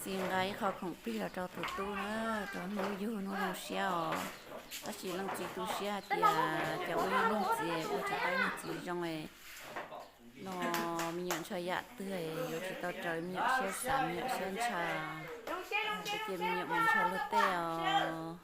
Txiv nqa ib qho khoom plig los rau tus tub na, rau hnub yug hnub zoo siab os. Tab sis leej txiv tu siab hais tias cov ua yug leej txiv ua tsis tau leej txiv zoo no, me nyuam ntshaw yam twg yuav tsis tau raws me nyuam siab xav me nyuam siab ntshaw. Ces me nyuam mus ntshaw luag tej os.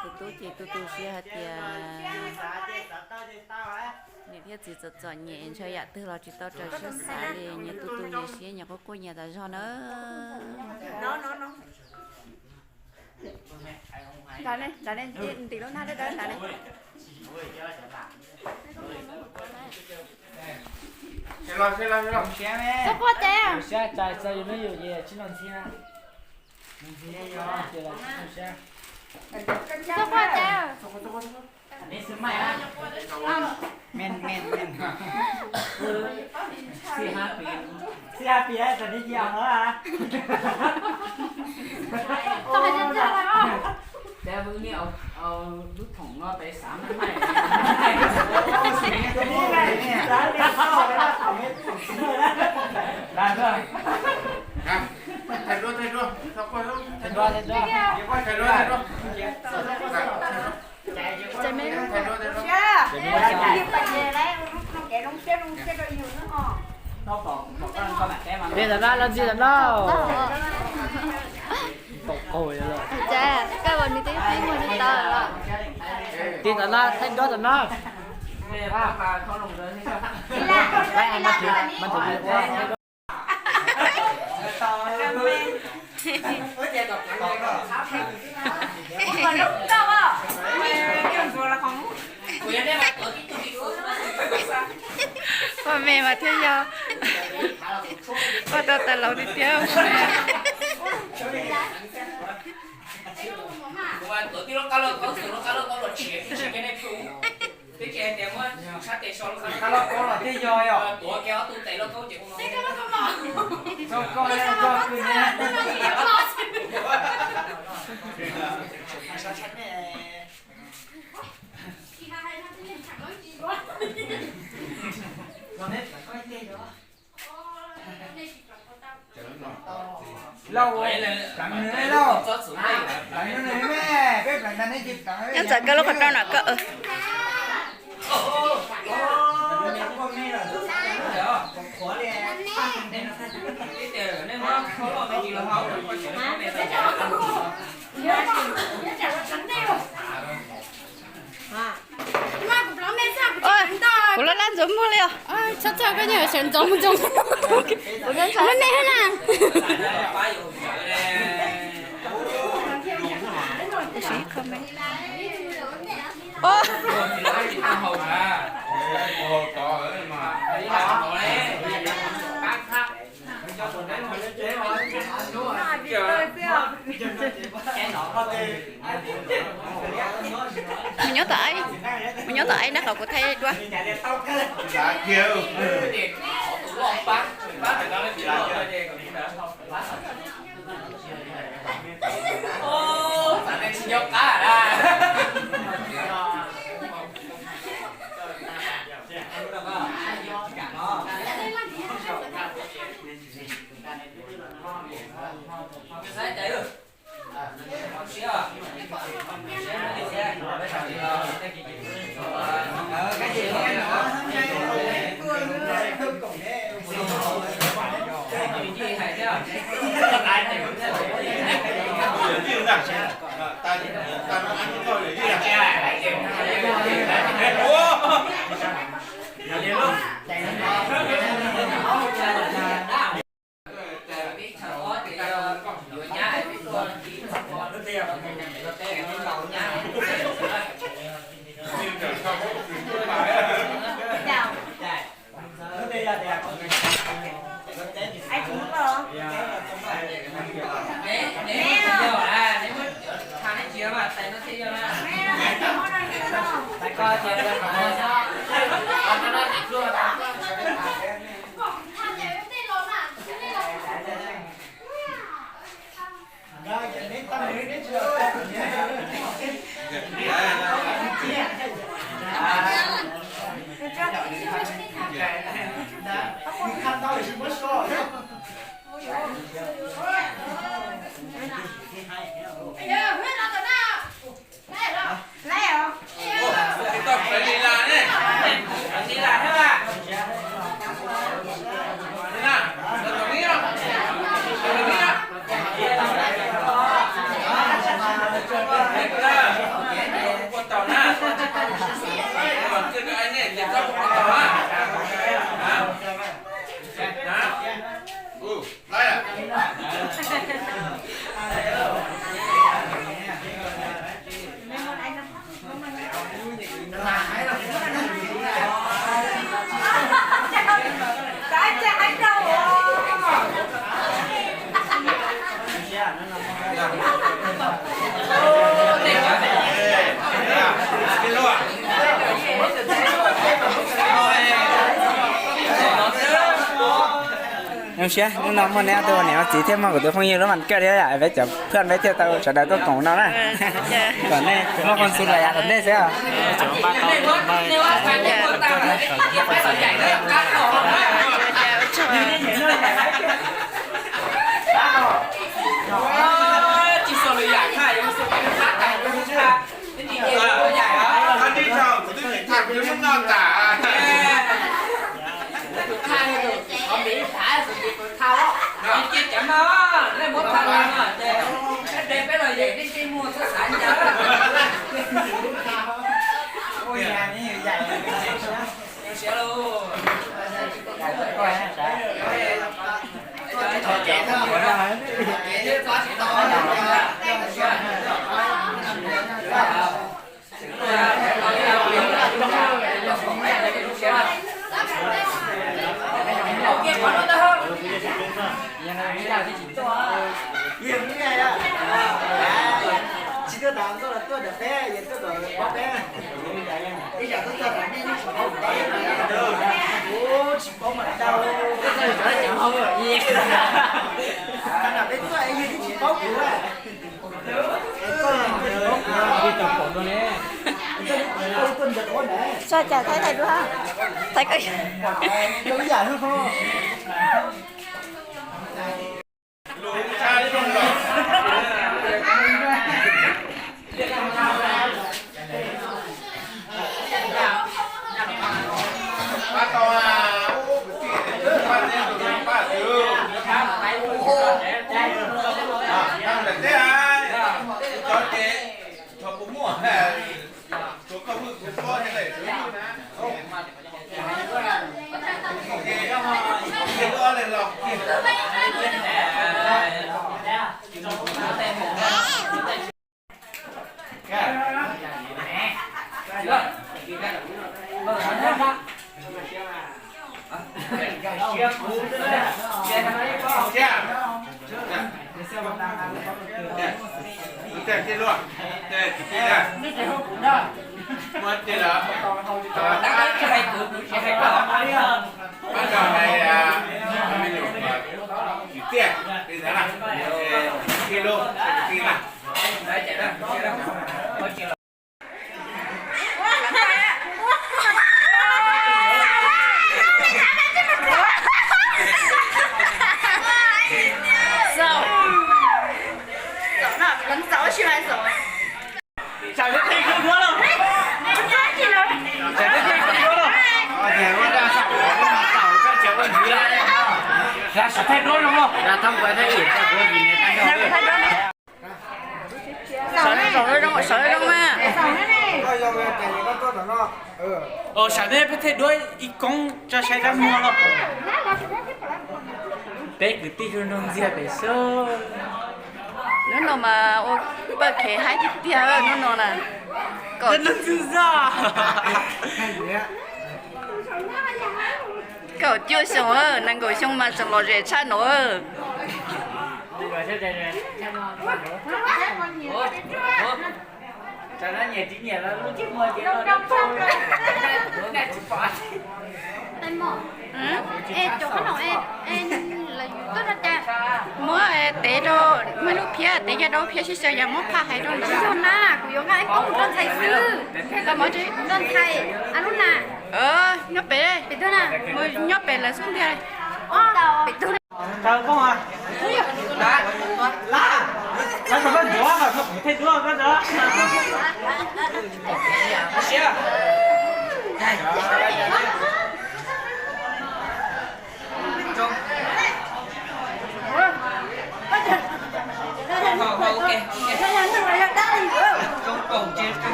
Tus tub ces tu tu siab hais tias niam thiab txiv txom txom nyem ntshaw yam twg los tsis tau raws siab xav li, nyias tu tu nyias siab nyias quaj quaj nyias tas zog na. Peb tam no los ntxiv tam no. Tiv tam no, thaij duab tam no. Ua me mas thiaj yog, ua tau tas laus tiag tiag. Lauj, pleev nws lauj, pleev nws me, peb pleev ntag neb tsis pleev. Nyob ntxawm koj lub qhov rooj no koj. Kuv laj laj ntxuav muag li os. Txhob txhawj koj, sawv ntxov mus ntxov. Lub neb na. Mus nyob tom, mus nyob tom ib nab qhov kuv thaij duab. Zoo siab hnub no muaj neb ob tug ua niam ua txiv thiab muaj kuv tus phooj ywg lub vas kaj thiab yom, peb cov phooj ywg peb thiaj tau sawv daws tuaj koom no na. Kom nej muaj khuam xu lawm yav tom ntej xwb os. Tso cas thaij thaij duab, thaij koj. Sawv daws zoo, sawv daws zoo mas. Sawv daws peb thaij duab ib koob tso saib dab muag los. Peb kwv tij zoo nraug ntxiag pem xwb. Hnub no mas ua paj khev haib tiag tiag hnub no na. Kaum cuaj xyoo, nees nkaum xyoo mas tseem lom zem tshaj no. Muab tev rau, muab lub phiab tev coj rau phiab sib xyaw yog muab phaj hais rau ntawd. Nyob pem, nyob pem lawv xub ntiag.